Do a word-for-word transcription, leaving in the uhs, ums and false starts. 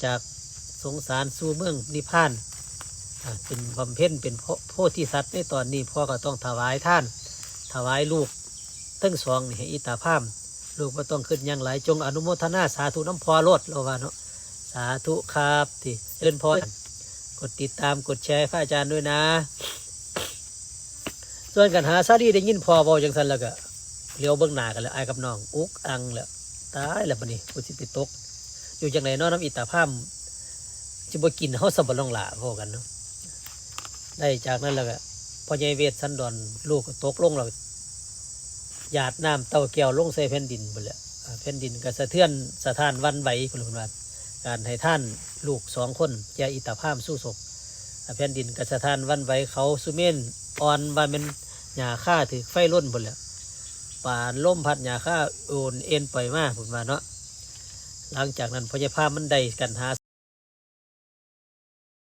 จากสงสารสู่เมืองนิพพาน อ่า เป็นบำเพ็ญเป็นโพ- โพธิสัตว์ในตอนนี้ พ่อก็ต้องถวายทาน ถวายลูกทั้งสองนี่ให้อิตาพาม ลูกบ่ต้องคิดหยังหลาย จงอนุโมทนาสาธุนำพ่อโลด เราว่าเนาะ สาธุครับ ที่เจริญพร กดติดตามกดแชร์ให้พระอาจารย์ด้วยนะ ส่วนกันหาสาลีได้ยินพ่อเว้าจังซั่นแล้วก็เหลียวเบิ่งหน้ากันแล้ว อ้ายกับน้องอุกอังแล้ว ตายแล้วบัดนี้ กูสิไปตกอยู่จังได๋เนาะ นำอิตาพาม สิบ่กินเฮาซะบ่ น้องหล่า เว้ากันเนาะ ได้จากนั้นแล้วก็ พ่อใหญ่เวชสันดร ลูกก็ตกลงแล้ว หยาดน้ำเต้าแก้วลงใส่แผ่นดินพุ้นแหละ อ่า แผ่นดินก็สะเทือนสะท้านหวั่นไหวพุ้นล่ะ เพิ่นว่า การให้ทานลูกสองคน แก่อิตาพามสู้ศก อ่า แผ่นดินก็สะท้านหวั่นไหว เขาสุเมนอ่อนว่าแม่นหญ้าคาถืกไฟลนพุ้นแหละ ปานลมพัดหญ้าคาโอนเอ็นไปมาพุ้นว่าเนาะ หลังจากนั้นพ่อใหญ่พามมันได้กันหา